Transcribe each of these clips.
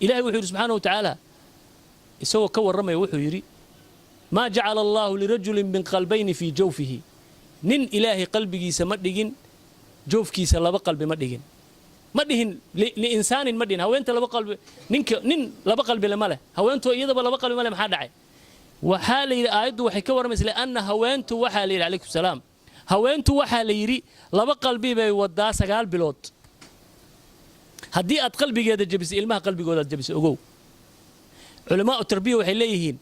Ilahay wuxuu yidhi subxaana wa tacaala, isagoo ka warramaya, wuxuu yidhi: "Maa jacala Allaahu lirajulin min qalbayni fii jawfihi." Nin Ilaahay qalbigiisa ma dhigin, joofkiisa laba qalbi ma dhigin. Ma dhihin liinsaanin, ma dhihin haweenta laba qalbi. Ninka nin laba qalbile ma leh, haweentoo iyadaba laba qalbi ma leh. Maxaa dhacay? Waxaa la yidhi, aayaddu waxay ka warramaysa lianna haweentu, waxaa la yidhi, calaykum salaam, haweentu waxaa la yidhi laba qalbi bay wadaa 9 bilood. Haddii aad qalbigeeda jabisay, ilmaha qalbigooda aad jabisay. Ogow, culamaa'u tarbiya waxay leeyihiin,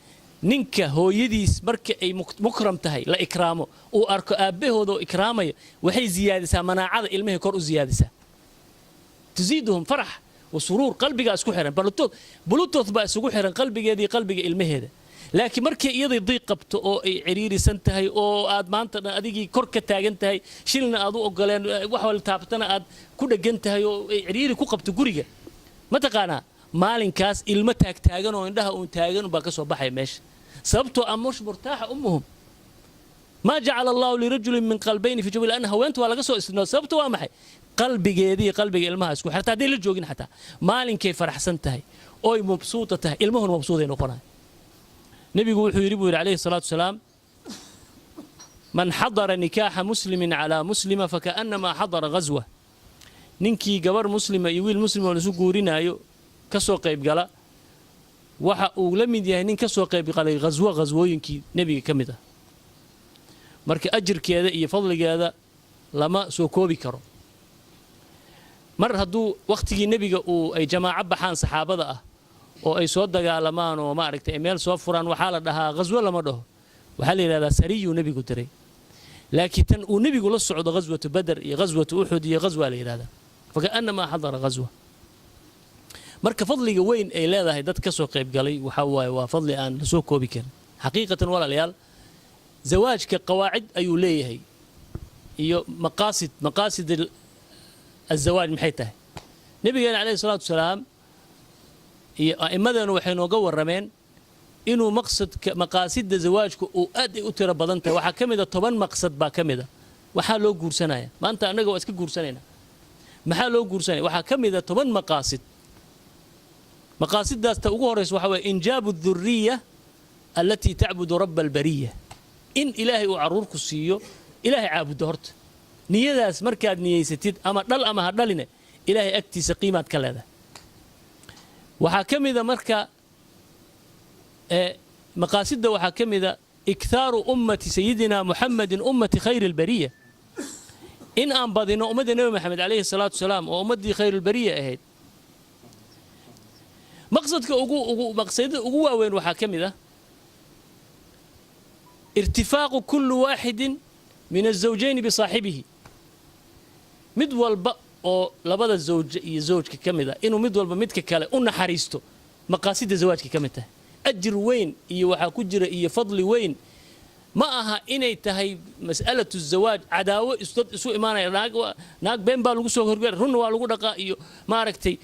ninka hooyadiis marka ay mukram tahay, la ikraamo, uu arko aabbahooda oo ikraamaya, waxay ziyaadisaa manaacada ilmahay, kor u ziyaadisaa. Tuziiduhum farax wa suruur. Qalbigaa isku xiran, bluetooth baa isugu xiran qalbigeeda iyo qalbiga ilmaheeda. Laakiin markay iyaday diiq qabto oo ay ciriirisan tahay oo aad maanta dhan adigii kor ka taagan tahay, shilna aad u ogoleen, wax wal taabtana aad ku dhegan tahay, oo ay ciriiri ku qabto guriga, ma taqaanaa, maalinkaas ilmo taagtaagan oo indhaha uun taagan baa ka soo baxaya meesha, sababtoo ah mush murtaaxa ummuhum. Maa jacala Allahu lirajulin min qalbayni fi jawfi, lanna haweentu waa laga soo istinoo. Sababto waa maxay? Qalbigeedii qalbiga ilmaha isku xirta. Hadday la joogin xataa, maalinkay faraxsan tahay oy mabsuuta tahay, ilmuhuna mabsuuday noqonaya. Nebigu wuxuu yidhi, buu yidhi calayhi salaatu wasalaam: "Man xadara nikaaxa muslimin calaa muslima fakaannamaa xadara ghaswa." Ninkii gabar muslima iyo wiil muslim oo laisu guurinaayo ka soo qaybgala, waxa uu la mid yahay nin ka soo qaybgalay ghaswo, ghaswooyinkii nebiga ka mid ah. Marka ajirkeeda iyo fadligeeda lama soo koobi karo. Mar hadduu wakhtigii nebiga uu ay jamaaco baxaan saxaabada ah oo ay soo dagaalamaan oo maaragtay ay meel soo furaan, waxaa la dhahaa ghaswo lama dhaho, waxaa la yidhahdaa sariyuu nebigu diray. Laakiin tan uu nebigu la socdo, ghaswatu Bader iyo ghaswatu Uxud iyo ghaswa la yidhahdaa, fakaannamaa xadara ghaswa. Marka fadliga weyn ay leedahay dad ka soo qaybgalay waxaa waaye waa fadli aan la soo koobi karin xaqiiqatan. Walaalayaal, zawaajka qawaacid ayuu leeyahay iyo maqaasid. Maqaasid azawaaj maxay tahay? Nabigeena calayhi salaatu wasalaam iyo a'immadeenu waxay nooga warrameen inuu maqsadka, maqaasidda zawaajku uu aad ay u tiro badan tahay. Waxaa ka mid a 10 maqsad baa ka mid a. Waxaa loo guursanaya maanta, annaga waa iska guursanayna, maxaa loo guursanaya? Waxaa ka mid a 10 maqaasid. Maqaasidaas ta ugu horraysa waxaa waye injaabu dhurriya allatii tacbudu rabba albariya, in Ilaahay uu carruurku siiyo Ilaahay caabuddo. Horta niyadaas markaad niyeysatid, ama dhal ama ha dhaline, Ilaahay agtiisa qiimaad ka leedahay. Waxaa ka mida marka maqaasidda, waxaa ka mida ikthaaru ummati sayidina Muxamedin, ummati khayri albariya, in aan badino ummadda Nebi Maxamed calayhi salaatu wasalaam oo ummaddii khayrulbariya ahayd. Maqsadka ugu maqsadada ugu waaweyn waxaa ka mid ah irtifaaqu kulli waaxidin min azawjayni bisaaxibihi, mid walba oo labada zawj iyo zawjka ka mid ah inuu mid walba midka kale u naxariisto. Maqaasidda zawaajka ka mid tahay. Ajir weyn iyo waxaa ku jira iyo fadli weyn. Ma aha inay tahay mas'alatu zawaaj cadaawo dad isu imaanaya, naag naag been baa lagu soo horgeer, runna waa lagu dhaqaa iyo maaragtay.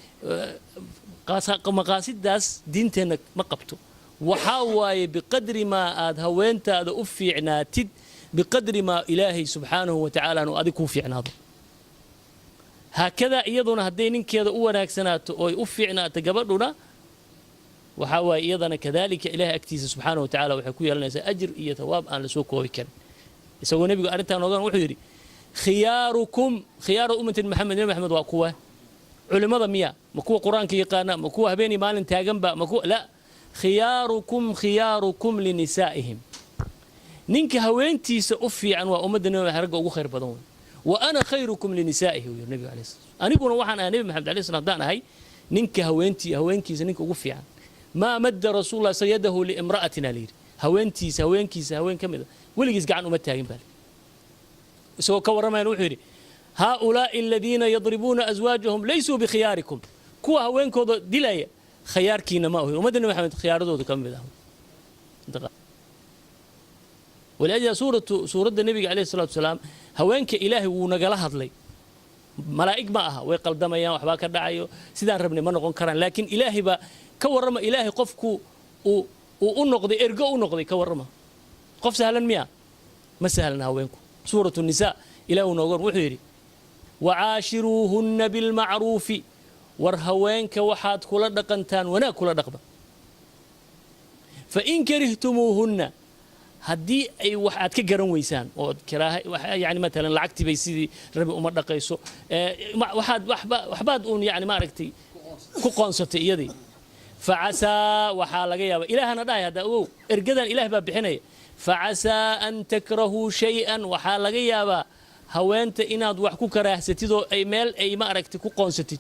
Maqaasidaas diinteenna ma qabto. Waxaa waaye biqadri maa aad haweentaada u fiicnaatid, biqadri maa Ilaahay subxaanahu wa tacaala uu adig kuu fiicnaado. Haakadaa iyaduna hadday ninkeeda u wanaagsanaato ooy u fiicnaato gabadhuna, waxaa waaye iyadana kadaalika Ilahay agtiisa subxaanahu wa tacala waxay ku yeelanaysaa ajir iyo thawaab aan la soo koobi karin. Isagoo nebigu arrintaa noogan, wuxuu yidhi: "Khiyaarukum khiyaaru ummati Maxamed." Nebi Maxamed waa kuwa culimmada miya? Ma kuwa Qur-aanka yaqaana? Ma kuwa habeenii maalin taaganba? Ma kuwa la khiyaarukum khiyaarukum linisaa'ihim, ninka haweentiisa u fiican waa ummadda Nebi Maxamed ragga ugu khayr badan wey. "Wa ana khayrukum linisaa'ihi," uu yiri nebiga alayhi salaam. Aniguna waxaan ahay, Nebi Maxamed alayhi salam haddaan ahay, ninka haweentii haweenkiisa ninka ugu fiican. Maa madda rasuulullah sal yadahu liimra'atina, layidhi, haweentiisa, haweenkiisa haween ka mid a weligiis gacan uma taagin baa. Isagoo ka warramayana wuxuu yidhi: "Haaulaa'i aladiina yadribuuna aswaajahum laysuu bikhiyaarikum." Kuwa haweenkooda dilaya khiyaarkiina ma ahin, ummadda Nebi Maxamed khiyaaradooda ka mid ah. Waliajla suuratu, suuradda nebiga calayhi salaatu wasalaam, haweenka Ilaahay wuu nagala hadlay. Malaa'ig ma aha, way qaldamayaan, waxbaa ka dhacayo, sidaan rabnay ma noqon karaan. Laakiin Ilaahay baa ka warrama. Ilaahay qofku uu u noqday, ergo u noqday, ka warrama. Qof sahlan miya? Ma sahlan haweenku. Suuratu Nisaa Ilaah uu nooga, wuxuu yidhi: "Wacaashiruuhunna bilmacruufi War haweenka waxaad kula dhaqantaan wanaag kula dhaqma. Fain karihtumuuhunna, haddii ay wax aad ka garan weysaan oo karaaha, yani matalan lacagtii bay sidii rabi uma dhaqayso, waxaad waxbaad uun yani maaragtay ku qoonsatay iyadii, facasaa, waxaa laga yaabaa, ilaahana dhahay hadda ogow, ergadan ilaah baa bixinaya. Facasaa an takrahuu shay-an, waxaa laga yaabaa haweenta inaad wax ku karaahsatid oo ay meel ay ma aragtay ku qoonsatid,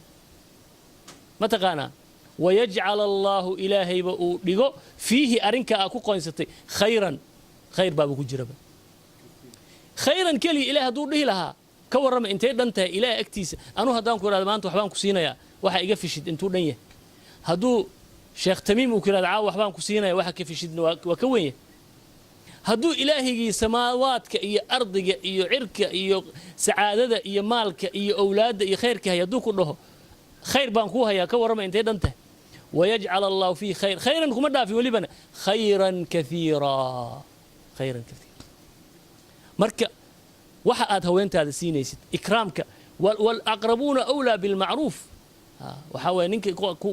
ma taqaanaa, wayajcal allaahu, ilaahayba uu dhigo, fiihi, arrinka aa ku qoonsatay, khayran, khayr baaba ku jiraba. Khayran keliya ilaah hadduu dhihi lahaa, ka warrama intay dhan tahay ilaah agtiisa? Anuu haddaan ku idhahdo maanta waxbaan ku siinayaa, waxa iga fishid intuu dhan yahay? Hadduu Sheekh Tamiim uu ku yidhahdo caawa waxbaan ku siinaya, waxa ka fishidna waa ka wen yahay. Hadduu ilaahigii samaawaadka iyo ardiga iyo cirka iyo sacaadada iyo maalka iyo owlaadda iyo khayrka haya hadduu ku dhaho khayr baan kuu hayaa, ka warrama intay dhan tahay? Wayajcal allahu fiihi khayr, khayran kuma dhaafin, welibana khayran kaiira, khayran kaiira. Marka waxa aad haweentaada siinaysid, ikraamka, waalaqrabuuna awlaa bilmacruuf. Waxaa waye ninka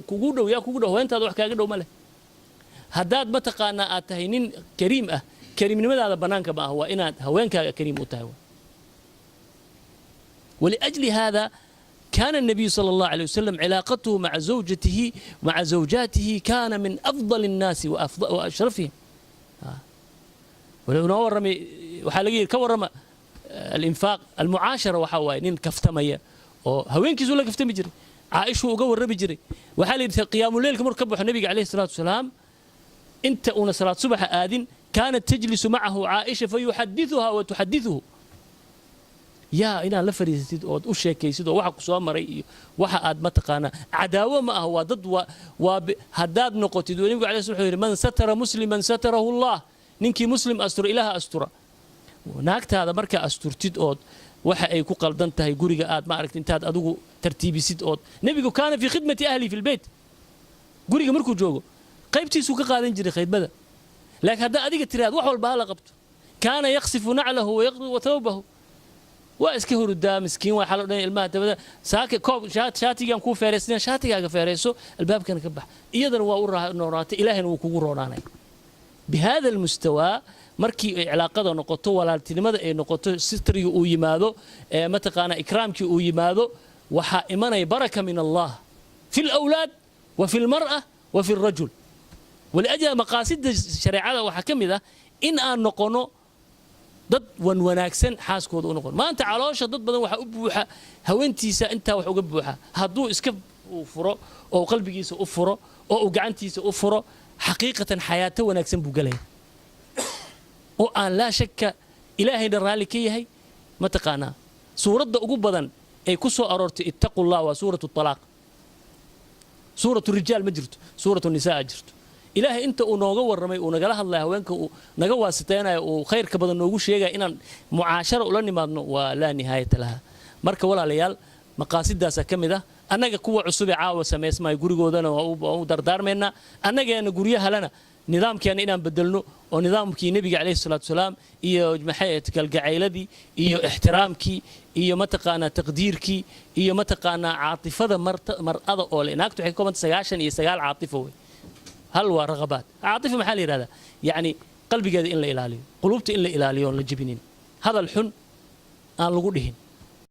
kugu dhow, yaa kugu dhow? Haweentaada wax kaaga dhow ma leh. Haddaad mataqaanaa aad tahay nin kariim ah, kariimnimadaada bannaanka ma ah, waa inaad haweenkaaga kariim u tahay. ولأجل هذا كان النبي صلى الله عليه وسلم علاقته مع زوجته، مع زوجاته، كان من أفضل الناس وأفضل وأشرفهم. ولو noo warramay, waxaa laga yidhi ka warrama alinfaaq, almucaashara, waxaa waaye nin kaftamaya oo haweenkiisuu la kaftami jiray, Caaishuu uga warrami jiray. Waxaa la yidhi qiyaamuleylka markuu ka baxo nabiga calayhi salaatu wasalaam, inta uuna salaad subaxa aadin, kaanat tajlisu macahu Caaisha fayuxadithuha wa tuxadithuhu. Yaa inaad la fadhiisatid ood u sheekaysid oo waxa ku soo maray iyo waxa aad mataqaanaa, cadaawo ma ah, waa dad waa haddaad noqotid. Nabigu alayhi wuxuu yidhi: "Man satara musliman satarahu Allah." Ninkii muslim astura, ilaaha astura. Naagtaada markaa asturtid ood waxa ay ku qaldan tahay guriga aad ma aragti intaad adigu tartiibisid ood, nebigu kaana fii khidmati ahli fi lbeyt, guriga markuu joogo qaybtiisuu ka qaadan jiray khidmada. Laakiin haddaa adiga tiraad wax walba hala qabto, kaana yaqsifu naclahu wa thawbahu, waa iska hurudaa miskiin, waa xalo dhan ilmaha dabada saaka koob shaatigaan kuu feeraysnayn, shaatigaaga feerayso, albaabkana ka bax. Iyadana waa u nooraatay, ilaahina wuu kugu roonaanay. Bihada almustawaa markii ay cilaaqada noqoto, walaaltinimada ay noqoto, sitriga uu yimaado, mataqaanaa ikraamkii uu yimaado, waxaa imanaya baraka min Allah fi alawlaad wa fi almar'a wa fi alrajul. Waliajli maqaasida shareecada waxaa ka mid ah in aan noqono dad wan wanaagsan xaaskooda u noqon. Maanta caloosha dad badan waxaa u buuxa haweentiisa, intaa wax uga buuxa. Hadduu iska furo oo qalbigiisa u furo oo uu gacantiisa u furo, xaqiiqatan xayaato wanaagsan buu gelaya oo aan laa shakka ilaahayna raalli ka yahay. Mataqaanaa suuradda ugu badan ay ku soo aroortay ittaqu llah waa suuratu talaaq. Suuratu rijaal ma jirto, suuratu nisaa jirto. Ilaahay inta uu nooga warramay, uu nagala hadlaya haweenka, uu naga waasitaynayo, uu khayrka badan noogu sheegaya inaan mucaashara ula nimaadno, waa laa nihaayata laha. Marka walaalayaal, maqaasidaasaa ka mid ah. Annaga kuwa cusub ee caawa samaysmaayo gurigoodana waa u dardaarmaynaa. Annageena guryahalena nidaamkeena inaan bedelno oo nidaamkii nebiga calayhi salaatu wasalaam iyo maxay ahayd kalgacayladii iyo ixtiraamkii iyo mataqaanaa taqdiirkii iyo mataqaanaa caatifada mar'ada oo le naagtu waxay ka koobanta 99 caatifo wey, hal waa raqabaat. Caatifa maxaa la yidhahdaa? Yacni qalbigeeda in la ilaaliyo, quluubta in la ilaaliyo oon la jebinin, hadal xun aan lagu dhihin.